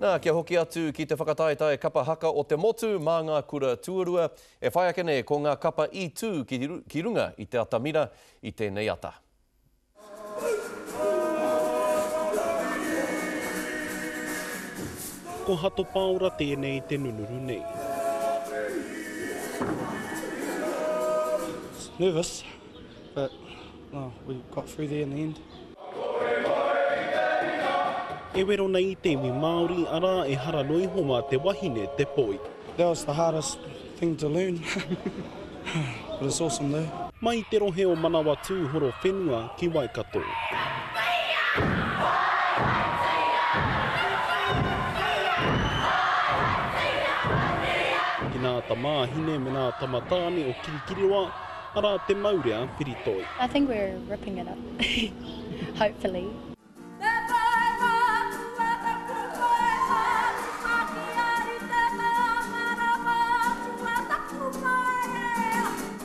Nā, kia hoki atu ki te whakataetae kapa haka o te motu mā ngā kura tuarua, e whai ake nei ko ngā kapa i tū ki runga i te atamira i tēnei ata. Ko Hato Paora tēnei te nunuru nei. Nervous, but no, we got through there in the end. E wero nei i te iwi Māori, arā, ehara noa iho mā te wahine te poi. That was the hardest thing to learn, but it's awesome though. Mai i te rohe o Manawatū Horowhenua ki Waikato. Ki nā tamāhine me nā tama tāne o Kirikiriroa, arā te maurea whiritoi. I think we're ripping it up, hopefully.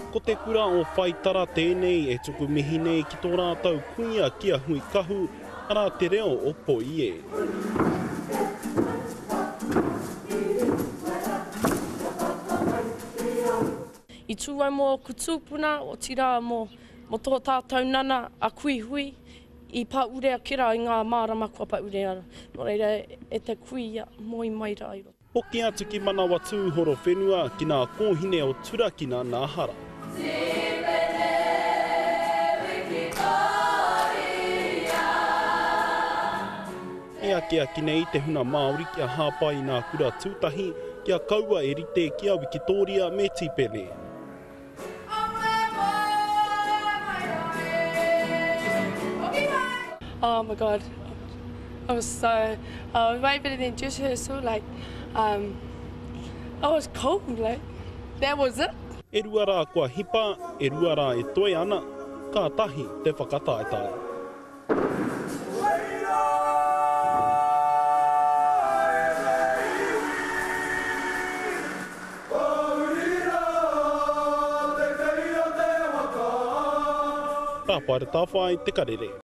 Ko te kura o Whaitara tēnei e tuku mihi nei ki tō rātou kuia ki a Huikahu, arā te reo o Poi e. I tū au mō ōku tūpuna, otirā mō tō tātou nana a Kui Hui, i paure ake rā i ngā marama kua paure ara. Nō reira, e te kuia, moe mai rā i roto. Hoki atu ki Manawatū, Horowhenua, ki nā kōhine o Turakina nā Hara. Tīpene Wikitoria. E akiaki nei te huna Māori kia hāpai i nā kura tūtahi, kia kaua e rite ki a Wikitōria me Tīpene. Oh my god, I was so, uh, way better than dress rehearsal, like, um, I was cold, like, that was it. E rua rā kua hipa, e rua rā e toe ana, kātahi te whakataetae. Tāwhai Tāwhai, Te Karere.